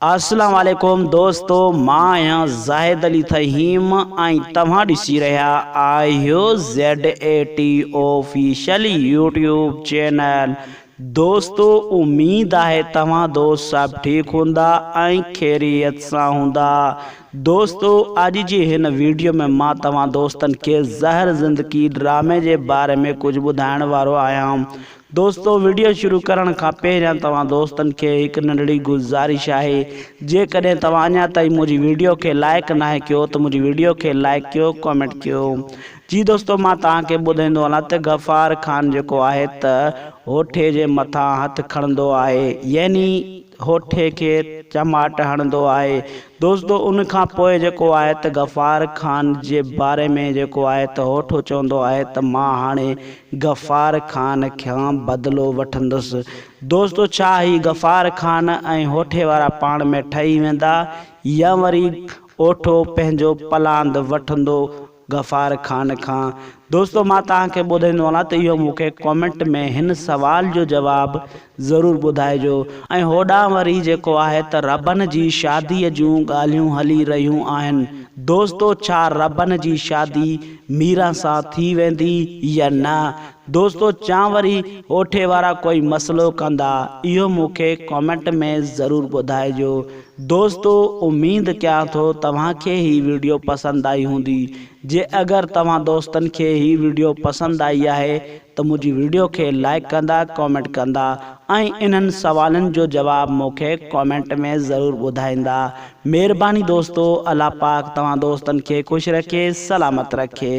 اسلام عليڪم دوستو مان آهيان زاهد علي ٿهيم ۽ توهان ڏسي رهيا آهيو Z A T official YouTube channel دوستو اميد آهي توهان دوست سڀ ٺيڪ هوندا ۽ خيريت سان هوندا دوستو اڄ جي هن ويڊيو ۾ مان توهان دوستن کي زهر زندگي ڊرامي جي باري ۾ ڪجهه ٻڌائڻ وارو آهيان دوستو وڊيو شروع ڪرڻ کان پهريان توهان دوستن کي هڪ ننڍڙي گذارش آهي جيڪڏهن توهان اڃا تائين منهنجي وڊيو کي لائيڪ ناهي ڪيو ته منهنجي وڊيو کي لائيڪ ڪيو ڪامينٽ ڪيو جي دوستو مان توهان کي ٻڌائيندو هلان ته غفار خان جيڪو آهي ته هوٺي جي مٿان هٿ کڻندو آهي يعني هوٺي کي چماٽ هڻندو آهي دوستو ان کان پوء جيڪو آهي ته غفار خان جي باري ۾ جيڪو آهي ته هوٺو چوندو آهي ته مان هاڻي غفار خان کان بدلو وٺندس. دوستو ڇا هي غفار خان ۽ هوٺي وارا پاڻ ۾ ٺهي ويندا يا وري اوٺو پنهنجو پلاند وٺندو غفار خان کان. دوستو مان توهان کي ٻڌائيندو هلان ته اهو مون کي ڪامينٽ ۾ هن سوال جو جواب ضرور ٻڌائجو ۽ هوڏانهن وري جيڪو آهي ته ربن جي شادي جون ڳالهيون هلي رهيون آهن دوستو ڇا ربن جي شادي ميران سان ٿي ويندي يا نه دوستو چان وري اوٺي وارا ڪوئي مسئلو ڪندا اهو مون کي ڪامينٽ ۾ ضرور ٻڌائجو دوستو اميد ڪيان ٿو توهان کي هي وڊيو پسند آئي هوندي جي اگر توهان دوستن کي هي وڊيو پسند آئي آهي ته منهنجي وڊيو کي لائيڪ ڪندا ڪامينٽ ڪندا ۽ انهن سوالن جو جواب مون کي ڪامينٽ ۾ ضرور ٻڌائيندا مهرباني دوستو الله پاڪ توهان دوستن کي خوش رکي سلامت رکي.